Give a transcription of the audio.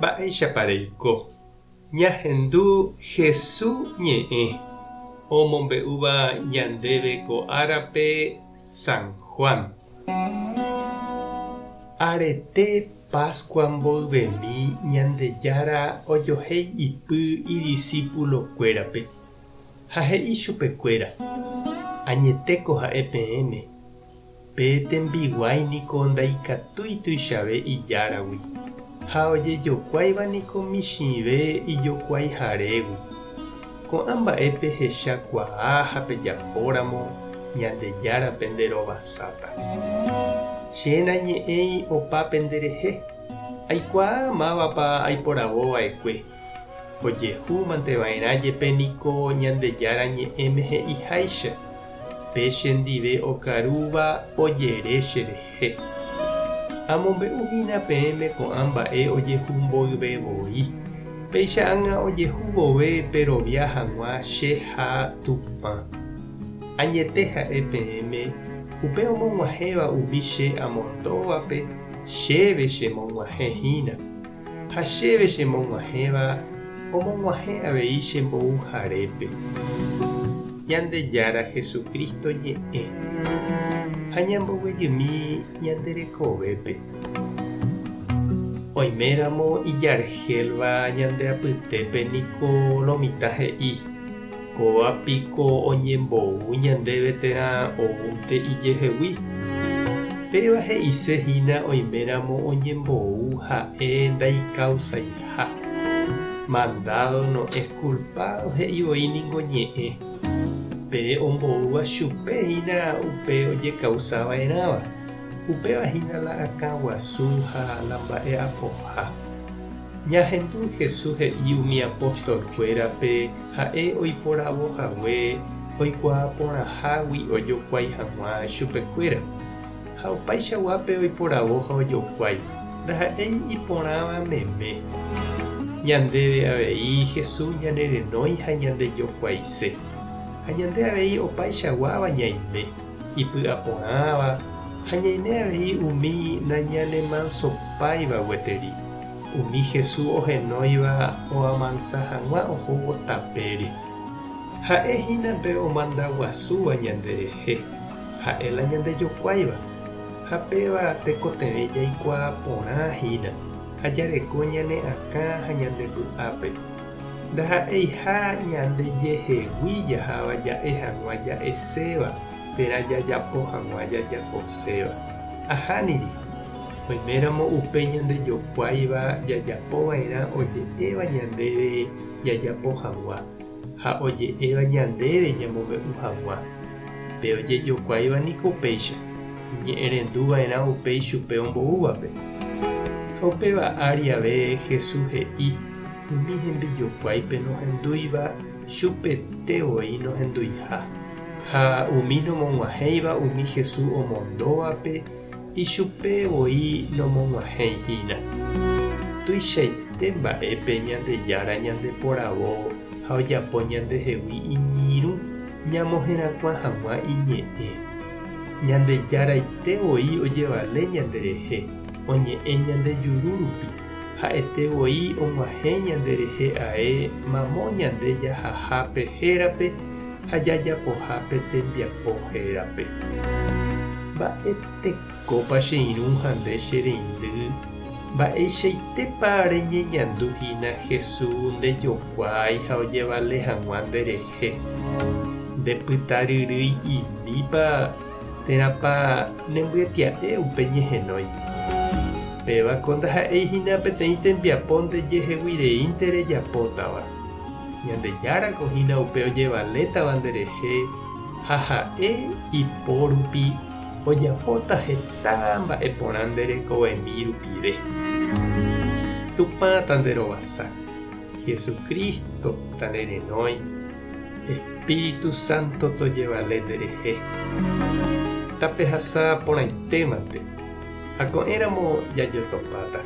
Mba'éichapa reiko? Ñahendu Hesu ñe'ẽ omombe'úva ñandéve ko árape San Juan. Arete Pascua mboyvemi Ñandejára ojohéi ipy idisípulokuérape ha he'i chupekuéra, Añetéko ha'e peẽme, Pe tembiguái niko ndaikatúi tuichave ijáragui, ha ojejokuáiva niko michĩve ijokuaiharégui. Ko'ã mba'e pehecha kuaa ha pejapóramo, Ñandejára pende rovasáta. Che nañe'ẽi opa penderehe, aikuaa mávapa aiporavo va'ekue. Ojehu mante va'erã jepe niko Ñandejára Ñe'ẽme he'iháicha, Pe che ndive okarúva ojere che rehe. Amombe'u hína peẽme ko'ã mba'e ojehu mboyve voi, péicha ág̃a ojehu vove perovia hag̃ua che ha Tupã. Añete ha'e peẽme, upe omog̃uahẽva umi che amondóvape, chéve chemog̃uahẽ hína. Ha chéve chemog̃uahẽva omog̃uahẽ avei che mbouharépe. Ñandejára Jesucristo ñe'ẽ. Ha ñamboguejymi ñande rekovépe. Oiméramo ijarhélva ñande apytépe niko lo mitã he'i, Kóva piko oñembou ñandéve térã oúnte ijehegui? Péva he'ise hína oiméramo oñembou ha'e ndaikausaiha. Mandado no es culpado he'i voi ningo ñe'ẽ. Pe omboúva chupe hína upe ojekausa va'erãva. Upéva hína la akã guasu ha la mba'e apoha. Ñahendu Jesús he'i umi apóstol-kuérape ha'e oiporavo hague oikuaa porãhágui ojokuái hag̃ua chupekuéra. Ha opaichaguápe oiporavo ha ojokuái, ndaha'éi iporãva meme. Ñandéve avei Jesús ñanerenói ha ñandejokuaise. Ha ñande avei opaichaguáva ñaime, ipy'aporãva ha ñaime avei umi nañanemansopáiva gueteri. Umi Jesús ohenóiva oamansa hag̃ua ohóvo tapére. Ha'e hína pe omanda guasúva ñanderehe, ha'e la ñandejokuáiva. Ha péva tekotevẽ jaikuaa porã hína ha jareko ñane akã ha ñande py'ápe. Ndaha'eiha ñandejehegui jaháva ja'e hag̃ua ja'eséva térã jajapo hag̃ua jajaposéva. Ahániri. Oiméramo upe ñandejokuáiva jajapova'erã oje'éva ñandéve jajapo hag̃ua, ha oje'éva ñandéve ñamombe'u hag̃ua. Pe ojejokuáiva niko upéicha, iñe'ẽrenduva'erã upe ichupe omboúvape. Ha upéva ári ave Jesús he'i umi hembijokuáipe nohendúiva chupete voi nohenduiha, ha umi nomog̃uahẽiva umi Jesús omondóvape Ichupe voi nomog̃uahẽi hína. Tuichaite mba'épe Ñandejára ñandeporavo ha ojapo ñandehegui iñirũ ñamoherakuã hag̃ua iñe'ẽ. Ñandejaraite voi ojevale ñanderehe, oñe'ẽ ñande juru rupi, ha'ete voi og̃uahẽ ñanderehe ae mamo ñande jahahápe hérape ha jajapohápe tembiapo hérape. Mba'etekópa che irũ ha nde che reindy, mba'eichaitépa reñeñandu hína Hesu ndejokuái ha ojevale hag̃ua nderehe? Nde pyta ryrýi'imípa térãpa nembyetia'e upe ñehenói? Pévako ndaha'éi hína peteĩ tembiapo ndejeheguireínte rejapótava. Ñandejárako hína upe ojevalétava nderehe ha ha'e ipo rupi ojapóta heta mba'e porã nde rekovemi rupive. Tupã tanderovasa, Jesucristo tanerenói, Espíritu Santo tojevale nderehe. Tapehasa porãitémante, ha ko'ẽramo jajotopáta.